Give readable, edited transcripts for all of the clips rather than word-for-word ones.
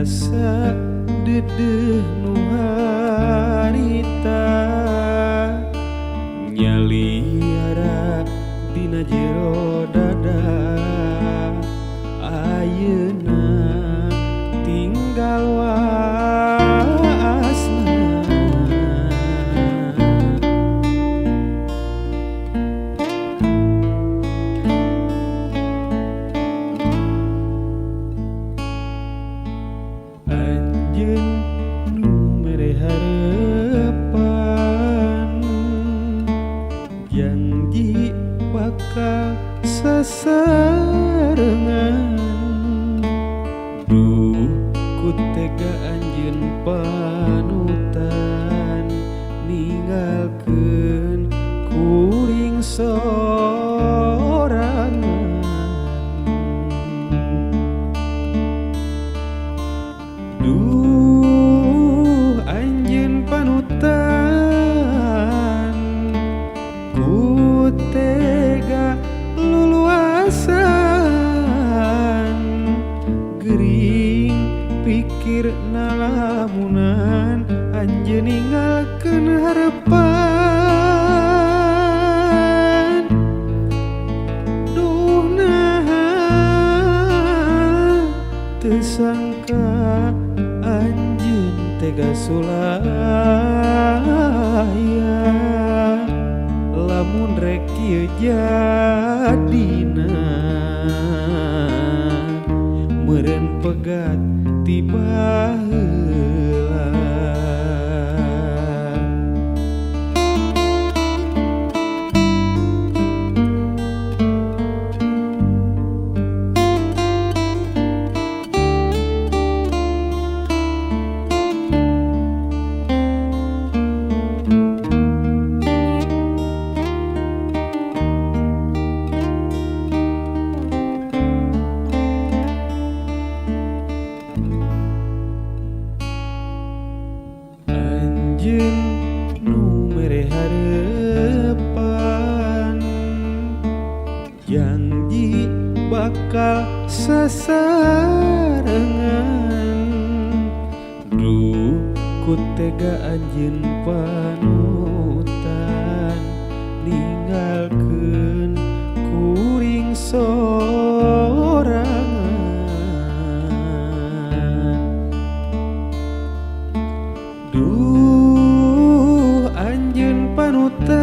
Rasa dedeh nu harita nyaliara dina jero dada ayeuna tinggal waasna. Anjeun nu mere harepan janji bakal sasarengan, duh ku tega anjeun panutan ninggalkeun kuring sorangan. Duh anjeun panutan ku tega luluasan, gering pikir nalamunan anjeun ninggalkeun harepan. Duh naha teu sangka anjeun tega sulaya, lamun rek kieu jadina meureun pegat ti baheula. Anjeun nu mere harepan janji bakal sasarengan, duh ku tega anjeun panutan ninggalkeun kuring sorangan. Duh anjeun panutan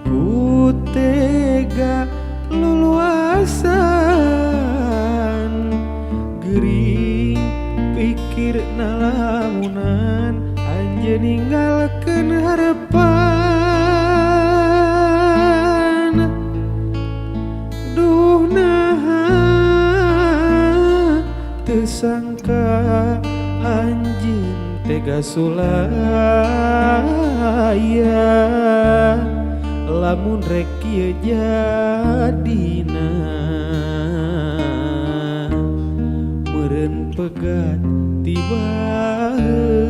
ku tega luluasan, gering pikir nalamunan anjeun ninggalkeun harepan. Duh naha teu sangka anjeun tega sulaya, lamun rek kieu jadina meureun pegat ti baheula.